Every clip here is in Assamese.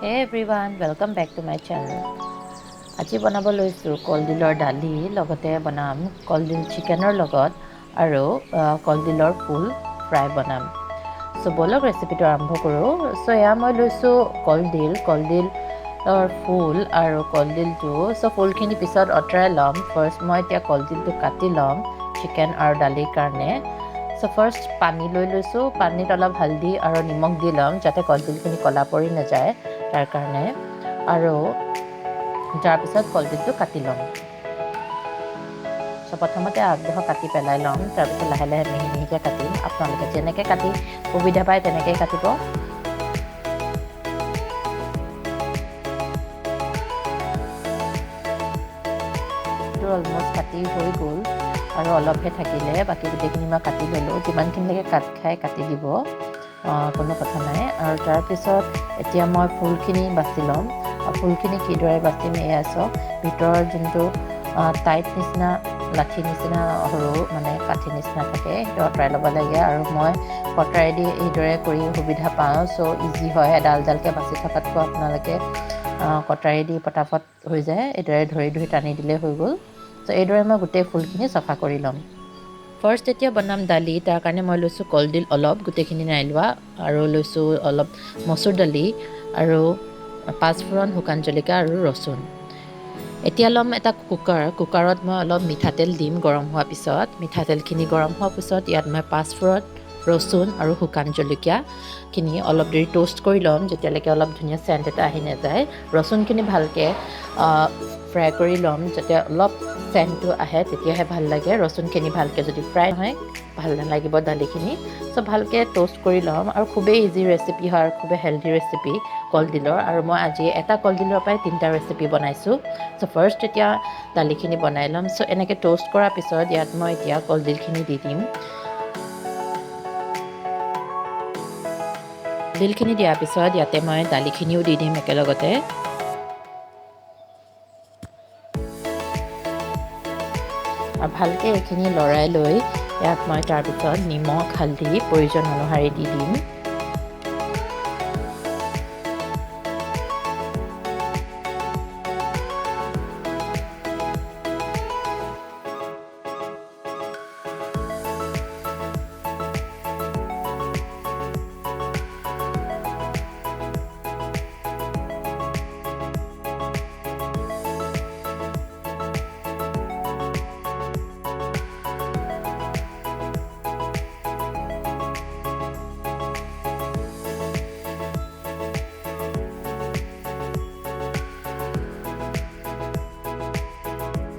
Hey everyone, welcome back to my channel. আজি বনাব লৈছোঁ কলডিলৰ দালি, লগতে বনাম কলডিল চিকেনৰ লগত আৰু কলডিলৰ ফুল ফ্ৰাই বনাম। চ' ব'লক ৰেচিপিটো আৰম্ভ কৰোঁ। চ' এয়া মই লৈছোঁ কলডিল, কলডিলৰ ফুল আৰু কলডিলটো। চ' ফুলখিনি পিছত আঁতৰাই ল'ম। ফাৰ্ষ্ট মই এতিয়া কলডিলটো কাটি ল'ম চিকেন আৰু দালিৰ কাৰণে। চ' ফাৰ্ষ্ট পানী লৈ লৈছোঁ, পানীত অলপ হালধি আৰু নিমখ দি ল'ম যাতে কলডিলখিনি ক'লা পৰি নাযায় তাৰ কাৰণে। আৰু তাৰপিছত কলডিলটো কাটি ল'ম। চ' প্ৰথমতে আগডোখৰ কাটি পেলাই ল'ম, তাৰপিছত লাহে লাহে মিহি মিহিকৈ কাটিম। আপোনালোকে যেনেকৈ কাটি সুবিধা পায় তেনেকৈয়ে কাটিব। অলমষ্ট কাটি হৈ গ'ল আৰু অলপহে থাকিলে, বাকী গোটেইখিনি মই কাটি ল'লোঁ। যিমানখিনিলৈকে কাট খাই কাটি দিব, কোনো কথা নাই। আৰু তাৰপিছত এতিয়া মই ফুলখিনি বাছি ল'ম। ফুলখিনি কিদৰে বাচিম এয়া চাওক। ভিতৰৰ যোনটো টাইট নিচিনা লাঠি নিচিনা সৰু মানে কাঠি নিচিনা থাকে সেইটো আঁতৰাই ল'ব লাগে। আৰু মই কটাৰী দি এইদৰে কৰি সুবিধা পাওঁ, চ' ইজি হয়। এডাল এডালকৈ বাছি থকাতকৈ আপোনালোকে কটাৰী দি পটাপট হৈ যায়। এইদৰে ধৰি ধৰি টানি দিলেই হৈ গ'ল। চ' এইদৰে মই গোটেই ফুলখিনি চফা কৰি ল'ম। ফাৰ্ষ্ট এতিয়া বনাম দালি। তাৰ কাৰণে মই লৈছোঁ কলডিল অলপ, গোটেইখিনি নাই লোৱা, আৰু লৈছোঁ অলপ মচুৰ দালি আৰু পাঁচফোৰণ, শুকান জলকীয়া আৰু ৰচুন। এতিয়া ল'ম এটা কুকাৰ। কুকাৰত মই অলপ মিঠাতেল দিম। গৰম হোৱাৰ পিছত, মিঠাতেলখিনি গৰম হোৱাৰ পিছত ইয়াত মই পাঁচফোৰণ, ৰচুন আৰু শুকান জলকীয়াখিনি অলপ দেৰি ট'ষ্ট কৰি ল'ম, যেতিয়ালৈকে অলপ ধুনীয়া চেণ্ট এটা আহি নাযায়। ৰচুনখিনি ভালকৈ ফ্ৰাই কৰি ল'ম যাতে অলপ চেণ্টটো আহে, তেতিয়াহে ভাল লাগে। ৰচুনখিনি ভালকৈ যদি ফ্ৰাই নহয় ভাল নালাগিব দালিখিনি। চ' ভালকৈ ট'ষ্ট কৰি ল'ম। আৰু খুবেই ইজি ৰেচিপি হয় আৰু খুবেই হেল্ডি ৰেচিপি কলডিলৰ। আৰু মই আজি এটা কলডিলৰ পৰাই তিনিটা ৰেচিপি বনাইছোঁ। চ' ফাৰ্ষ্ট এতিয়া দালিখিনি বনাই ল'ম। চ' এনেকৈ ট'ষ্ট কৰাৰ পিছত ইয়াত মই এতিয়া কলডিলখিনি দি দিম। কলডিলখিনি দিয়াৰ পিছত ইয়াতে মই দালিখিনিও দি দিম একেলগতে। আৰু ভালকৈ এইখিনি লৰাই লৈ ইয়াত মই তাৰপিছত নিমখ, হালধি প্ৰয়োজন অনুসৰি দি দিম।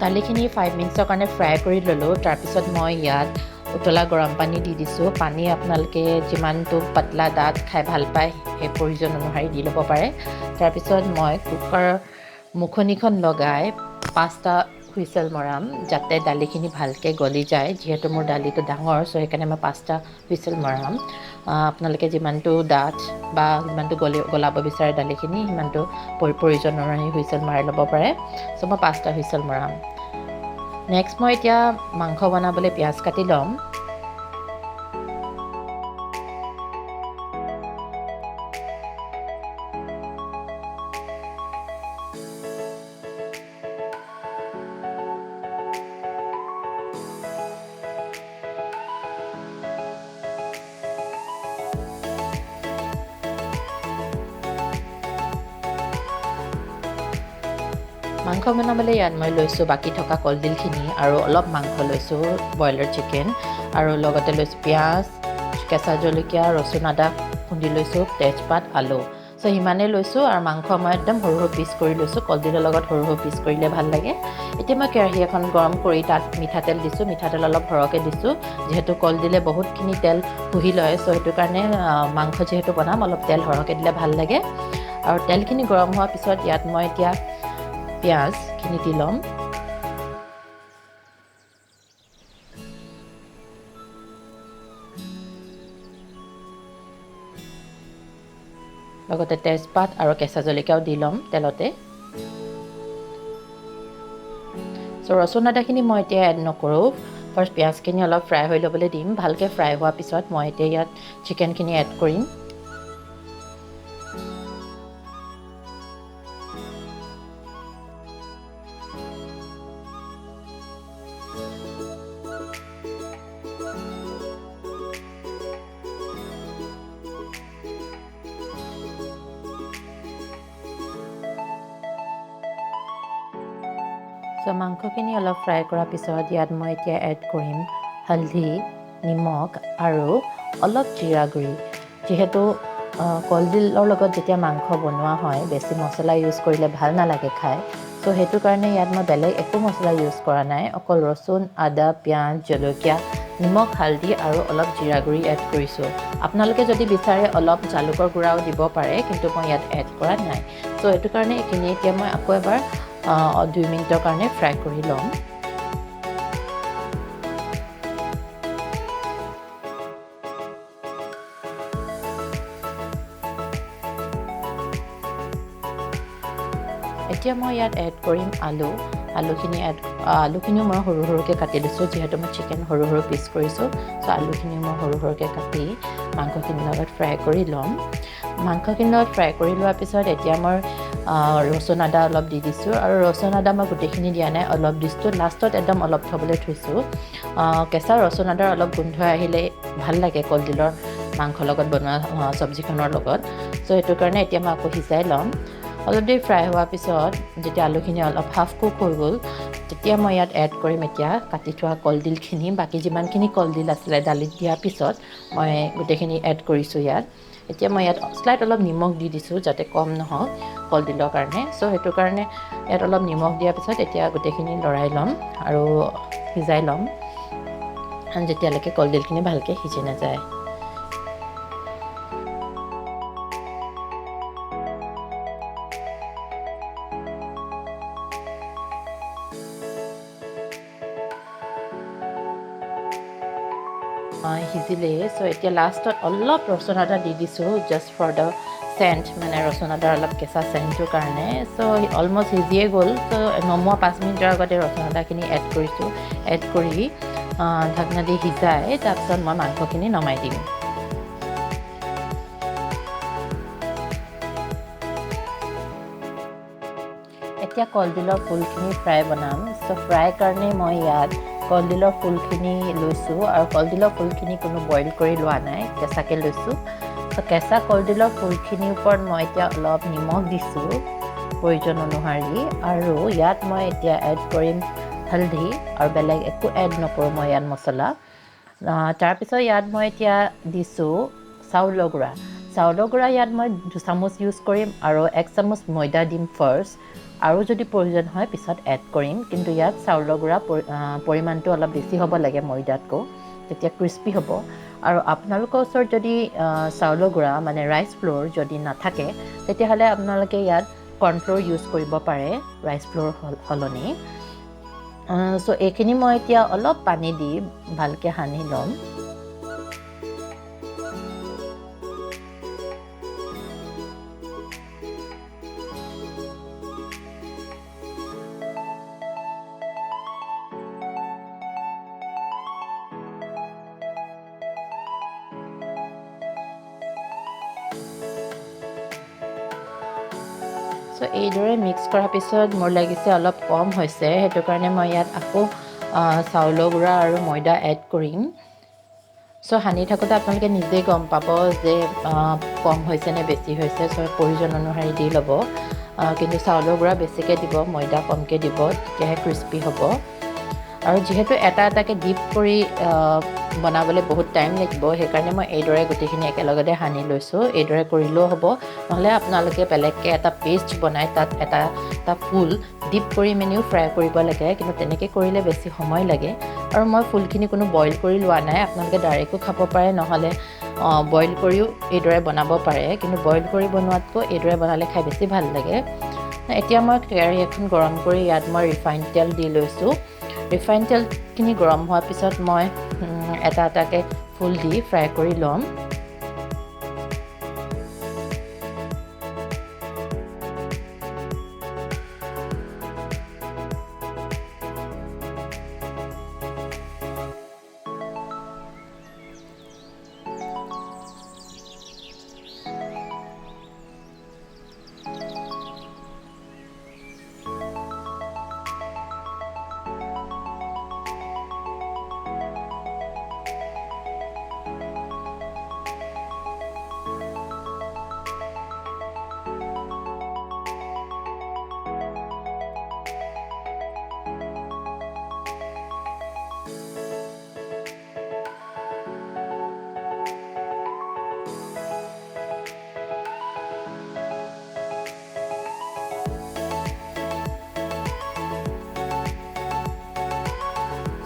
দালিখিনি 5 মিনিটছৰ কাৰণে ফ্ৰাই কৰি ল'লোঁ। তাৰপিছত মই ইয়াত উতলা গৰম পানী দি দিছোঁ। পানী আপোনালোকে যিমানটো পাতলা ডাঠ খাই ভাল পায় সেই প্ৰয়োজন অনুসৰি দি ল'ব পাৰে। তাৰপিছত মই কুকাৰৰ মুখনিখন লগাই 5টা হুইচেল মৰাম যাতে দালিখিনি ভালকৈ গলি যায়। যিহেতু মোৰ দালিটো ডাঙৰ, চ' সেইকাৰণে মই 5টা হুইচেল মৰাম। আপোনালোকে যিমানটো ডাঠ বা যিমানটো গলাব বিচাৰে দালিখিনি সিমানটো প্ৰয়োজন অনুসৰি হুইচেল মাৰি ল'ব পাৰে। চ' মই 5টা হুইচেল মৰাম। নেক্সট মই এতিয়া মাংস বনাবলৈ পিঁয়াজ কাটি ল'ম। মাংস বনাবলৈ ইয়াত মই লৈছোঁ বাকী থকা কলডিলখিনি আৰু অলপ মাংস লৈছোঁ, ব্ৰইলাৰ চিকেন, আৰু লগতে লৈছোঁ পিঁয়াজ, কেঁচা জলকীয়া, ৰচুন, আদা খুন্দি লৈছোঁ, তেজপাত, আলু। চ' সিমানেই লৈছোঁ। আৰু মাংস মই একদম সৰু সৰু পিচ কৰি লৈছোঁ। কলডিলৰ লগত সৰু সৰু পিচ কৰিলে ভাল লাগে। এতিয়া মই কেৰাহী এখন গৰম কৰি তাত মিঠাতেল দিছোঁ। মিঠাতেল অলপ সৰহকৈ দিছোঁ, যিহেতু কলডিলে বহুতখিনি তেল শুহি লয়। চ' সেইটো কাৰণে মাংস যিহেতু বনাম অলপ তেল সৰহকৈ দিলে ভাল লাগে। আৰু তেলখিনি গৰম হোৱাৰ পিছত ইয়াত মই এতিয়া পিঁয়াজখিনি দি ল'ম। লগতে তেজপাত আৰু কেঁচা জলকীয়াও দি ল'ম তেলতে। চ' ৰচুন আদাখিনি মই এতিয়া এড নকৰোঁ। ফাৰ্ষ্ট পিঁয়াজখিনি অলপ ফ্ৰাই হৈ ল'বলৈ দিম। ভালকৈ ফ্ৰাই হোৱাৰ পিছত মই এতিয়া ইয়াত চিকেনখিনি এড কৰিম। চ' মাংসখিনি অলপ ফ্ৰাই কৰাৰ পিছত ইয়াত মই এতিয়া এড কৰিম হালধি, নিমখ আৰু অলপ জিৰা গুড়ি। যিহেতু কলডিলৰ লগত যেতিয়া মাংস বনোৱা হয়, বেছি মছলা ইউজ কৰিলে ভাল নালাগে খাই। চ' সেইটো কাৰণে ইয়াত মই বেলেগ একো মছলা ইউজ কৰা নাই, অকল ৰচুন, আদা, পিঁয়াজ, জলকীয়া, নিমখ, হালধি আৰু অলপ জিৰা গুড়ি এড কৰিছোঁ। আপোনালোকে যদি বিচাৰে অলপ জালুকৰ গুড়াও দিব পাৰে, কিন্তু মই ইয়াত এড কৰা নাই। চ' সেইটো কাৰণে এইখিনি এতিয়া মই আকৌ এবাৰ 2 মিনিটৰ কাৰণে ফ্ৰাই কৰি ল'ম। এতিয়া মই ইয়াত এড কৰিম আলু। আলুখিনিও মই সৰু সৰুকৈ কাটি লৈছোঁ, যিহেতু মই চিকেন সৰু সৰু পিচ কৰিছোঁ। চ' আলুখিনিও মই সৰু সৰুকৈ কাটি মাংসখিনিৰ লগত ফ্ৰাই কৰি ল'ম। মাংসখিনিৰ লগত ফ্ৰাই কৰি লোৱাৰ পিছত এতিয়া মই ৰচুন আদা অলপ দি দিছোঁ, আৰু ৰচুন আদা মই গোটেইখিনি দিয়া নাই, অলপ দিছোঁ, লাষ্টত একদম অলপ থ'বলৈ থৈছোঁ। কেঁচা ৰচুন আদাৰ অলপ গোন্ধ আহিলে ভাল লাগে কলডিলৰ মাংসৰ লগত বনোৱা চব্জিখনৰ লগত। চ' সেইটো কাৰণে এতিয়া মই আকৌ সিজাই ল'ম। অলপ দেৰি ফ্ৰাই হোৱাৰ পিছত যেতিয়া আলুখিনি অলপ হাফ কুক হৈ গ'ল, তেতিয়া মই ইয়াত এড কৰিম এতিয়া কাটি থোৱা কলডিলখিনি। বাকী যিমানখিনি কলডিল আছিলে দালিত দিয়াৰ পিছত মই গোটেইখিনি এড কৰিছোঁ ইয়াত। এতিয়া মই ইয়াত শ্লাইট অলপ নিমখ দি দিছোঁ, যাতে কম নহওক কলডিলৰ কাৰণে। চ' সেইটো কাৰণে ইয়াত অলপ নিমখ দিয়াৰ পিছত এতিয়া গোটেইখিনি লৰাই ল'ম আৰু সিজাই ল'ম যেতিয়ালৈকে কলডিলখিনি ভালকৈ সিজি নাযায়। সিজিলেই। চ' এতিয়া লাষ্টত অলপ ৰচুন আদা দি দিছোঁ, জাষ্ট ফৰ the scent, মানে ৰচুন আদাৰ অলপ কেঁচা চেণ্টটোৰ কাৰণে। চ' অলমষ্ট সিজিয়ে গ'ল। চ' নমোৱা 5 মিনিটৰ আগতে ৰচুন আদাখিনি এড কৰিছোঁ। এড কৰি ঢাকনা দি সিজাই তাৰপিছত মই মাংসখিনি নমাই দিম। এতিয়া কলডিলৰ ফুলখিনি ফ্ৰাই বনাম। চ' ফ্ৰাই কাৰণে মই ইয়াত কলডিলৰ ফুলখিনি লৈছোঁ, আৰু কলডিলৰ ফুলখিনি কোনো বইল কৰি লোৱা নাই, কেঁচাকৈ লৈছোঁ। চ' কেঁচা কলডিলৰ ফুলখিনিৰ ওপৰত মই এতিয়া অলপ নিমখ দিছোঁ প্ৰয়োজন অনুসৰি, আৰু ইয়াত মই এতিয়া এড কৰিম হালধি, আৰু বেলেগ একো এড নকৰোঁ মই ইয়াত মছলা। তাৰপিছত ইয়াত মই এতিয়া দিছোঁ চাউলৰ গুড়া। চাউলৰ গুড়া ইয়াত মই 2 চামুচ ইউজ কৰিম, আৰু 1 চামুচ ময়দা দিম ফাৰ্ষ্ট, আৰু যদি প্ৰয়োজন হয় পিছত এড কৰিম। কিন্তু ইয়াত চাউলৰ গুড়া পৰিমাণটো অলপ বেছি হ'ব লাগে ময়দাতকৈ, তেতিয়া ক্ৰিস্পি হ'ব। আৰু আপোনালোকৰ ওচৰত যদি চাউলৰ গুড়া মানে ৰাইচ ফ্ল'ৰ যদি নাথাকে, তেতিয়াহ'লে আপোনালোকে ইয়াত কৰ্ণফ্ল'ৰ ইউজ কৰিব পাৰে ৰাইচ ফ্ল'ৰ সলনি। চ' এইখিনি মই এতিয়া অলপ পানী দি ভালকৈ সানি ল'ম। চ' এইদৰে মিক্স কৰাৰ পিছত মোৰ লাগিছে অলপ কম হৈছে, সেইটো কাৰণে মই ইয়াত আকৌ চাউলৰ গুড়া আৰু ময়দা এড কৰিম। চ' সানি থাকোঁতে আপোনালোকে নিজেই গম পাব যে কম হৈছে নে বেছি হৈছে। চ' প্ৰয়োজন অনুসৰি দি ল'ব, কিন্তু চাউলৰ গুড়া বেছিকৈ দিব, ময়দা কমকৈ দিব, তেতিয়াহে ক্ৰিস্পি হ'ব। আৰু যিহেতু এটা এটাকৈ ডিপ কৰি বনাবলৈ বহুত টাইম লাগিব, সেইকাৰণে মই এইদৰে গোটেইখিনি একেলগতে সানি লৈছোঁ। এইদৰে কৰিলেও হ'ব, নহ'লে আপোনালোকে বেলেগকৈ এটা পেষ্ট বনাই তাত এটা এটা ফুল ডিপ কৰি মেলিও ফ্ৰাই কৰিব লাগে, কিন্তু তেনেকৈ কৰিলে বেছি সময় লাগে। আৰু মই ফুলখিনি কোনো বইল কৰি লোৱা নাই, আপোনালোকে ডাইৰেক্টো খাব পাৰে, নহ'লে বইল কৰিও এইদৰে বনাব পাৰে, কিন্তু বইল কৰি বনোৱাতকৈ এইদৰে বনালে খাই বেছি ভাল লাগে। এতিয়া মই কেৰাহী এখন গৰম কৰি ইয়াত মই ৰিফাইন তেল দি লৈছোঁ। ৰিফাইন তেলখিনি গৰম হোৱাৰ পিছত মই এটা এটাকৈ ফুল দি ফ্ৰাই কৰি ল'ম।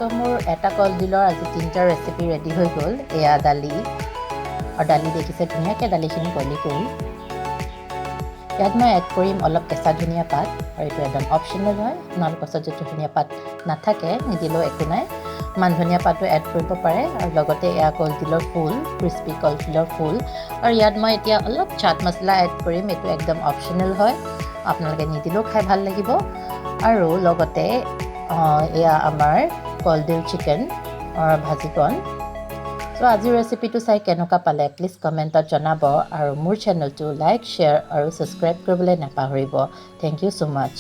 চ' মোৰ এটা কলডিলৰ আজি তিনিটা ৰেচিপি ৰেডি হৈ গ'ল। এয়া দালি, আৰু দালি দেখিছে, ধুনীয়াকৈ দালিখিনি গলি গ'ল। ইয়াত মই এড কৰিম অলপ কেঁচা ধনিয়া পাত আৰু এইটো একদম অপশ্যনেল হয়। আপোনালোকৰ ওচৰত যদি ধনিয়া পাত নাথাকে, নিদিলেও একো নাই। মান ধনিয়া পাতো এড কৰিব পাৰে। আৰু লগতে এয়া কলডিলৰ ফুল, ক্ৰিস্পি কলডিলৰ ফুল। আৰু ইয়াত মই এতিয়া অলপ চাট মছলা এড কৰিম। এইটো একদম অপশ্যনেল হয়, আপোনালোকে নিদিলেও খাই ভাল লাগিব। আৰু লগতে এয়া আমাৰ কলডিল চিকেন ভাজিকণ। চ' আজিৰ ৰেচিপিটো চাই কেনেকুৱা পালে, প্লিজ কমেণ্টত জনাব আৰু মোৰ চেনেলটো লাইক, শ্বেয়াৰ আৰু ছাবস্ক্ৰাইব কৰিবলৈ নাপাহৰিব। Thank you so much.